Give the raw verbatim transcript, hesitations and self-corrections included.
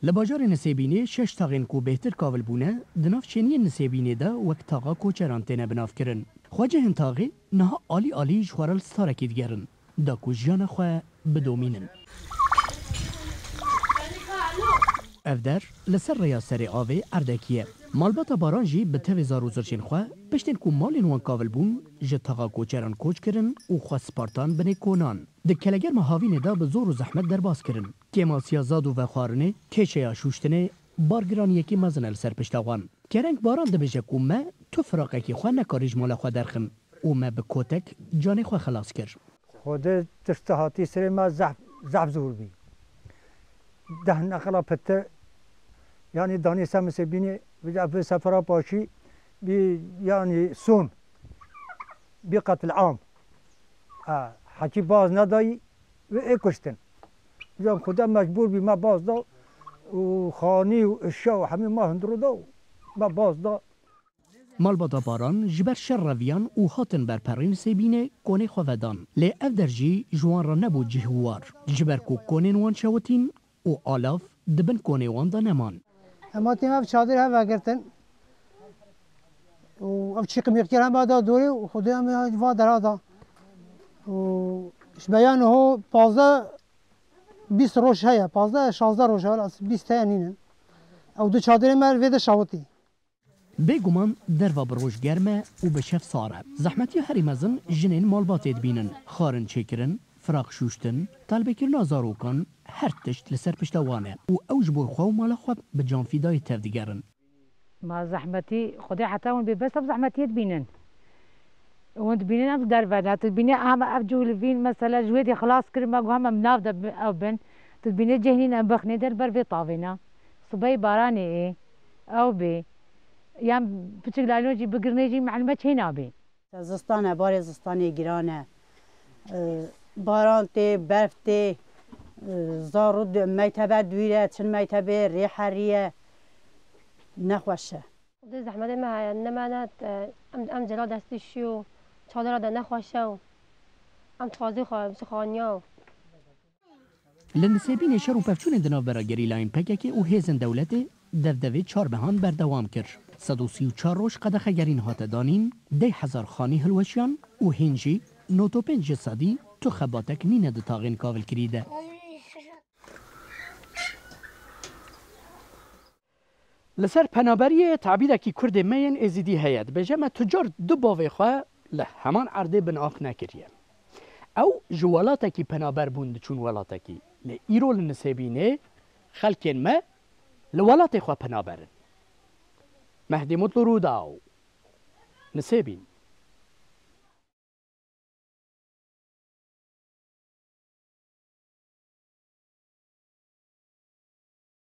Li bajarê Nisêbînê şeş taxên ku bêhtir kavil bûne, di nav çêniyên Nisêbînê de wek taxa koçeran têne binavkirin. Xwecihên taxê niha alî alî ji xwe re li starekê digerin, da ku jiyana xwe bidomînin. Ev der li ser rêya serê avê erdekî ye. Malbata Baran jî bi tevê zar û zirçên xwe, piştên ku malên wan kavil bûn, ji taxa koçeran koç kirin û xwe spartan binê konan. Di kelegerma havînê de bi zor û zehmet derbas kirin. Kêmasiya zad û vexwarinê, kêşeya şûştinê, bargiraniyekî mezin e li ser pişta wan. Kereng Baran dibêje ku me tu firaqekî xwe nekarî ji mala xwe derxin û me bi kotek canê xwe xilas kir. Xwedê tişt hatî serê me zehf, zehf zor bî. Deh neqila pitir, yanî danî ser Nisêbînê, vêca vê sefera paşî bî, yanî son, bî qetlîam. Ha, hekî baz nedayî, wê ê kuştin. Vêca Xwedê mecbûr bî, me baz da û xanî û eşya û hemî me hundir da û me baz da. Malbata Baran ji ber şer reviyan û hatin ber perê Nisêbînê konê xwe vedan. Lê ev der jî ji wan re nebû cih û war. Ji ber ku konên wan şewitîn û alav di bin konê wan de neman. Em hatî me ev çadir hev vegirtin û ev çîqî mîqkir hema da dorê û Xwedê em va dera da. Û ji beya niho pazdeh bîst roj heye, pazdeh şazdeh roj heye, wela bîst heye nînin. Ew du çadirê me vê de şawitî. Bêguman derva bi roj germ e û bi şev sar e. Zehmetiya herî mezin jinên malbatê dibînin. Xarin çêkirin, firaq şûştin, talbekirina zarokan, her tişt li ser pişta wan e û ew ji bo xwe û mala xwe bi canfîdayî tevdigerin. Ma zehmetî, Xwedê heta hûn bêbes ev zehmetiyê dibînin. Hûn dibînin em derve ne. Tu dibînî em ev cûlivîn, mesela ji wê dî xilas kirin, me got em nav de bi-, ew bin. Tu dibînî cih nîn em bixinê der ber vê tavê ne. Sibeyê baranê ê, ew bê. Yan piçik lalon jî bigirnê jî mehlûme çê nabê. Zistan e, barê zistanê giran e. E, baran tê, berf tê, e, zarû di-, meytebe dûr e, çil meytebê rê herî ye. Nexweş e. Xwedê zehmetê me heye, ne me ne, e, em, em cela destî şiyo, çadira de nexweş e û em dixwazî xwe, ji xaniya û. Li Nisêbînê şer û pevçûnên di navbera gerîlayên P K K û hêzên dewletê devdevê çar mehan berdewam kir. Sed û sî û çar roj qedexegerîn hate danîn, deh hezar xanî hilweşiyan û hîn jî nod û pênc ji sedî tu xebatek nîne di taxên kavilkirî de. Li ser penaberiyê tabîrekî Kurdê me yên Êzidî heye. Dibêje me tu car du bavê xwe li heman erdê bin ax nekiriye. Ew ji welatekî penaber bûn diçûn welatekî. Lê îro li Nisêbînê xelkên me li welatê xwe penaber in. Mehdî Mutlu Rûdaw, Nisêbîn.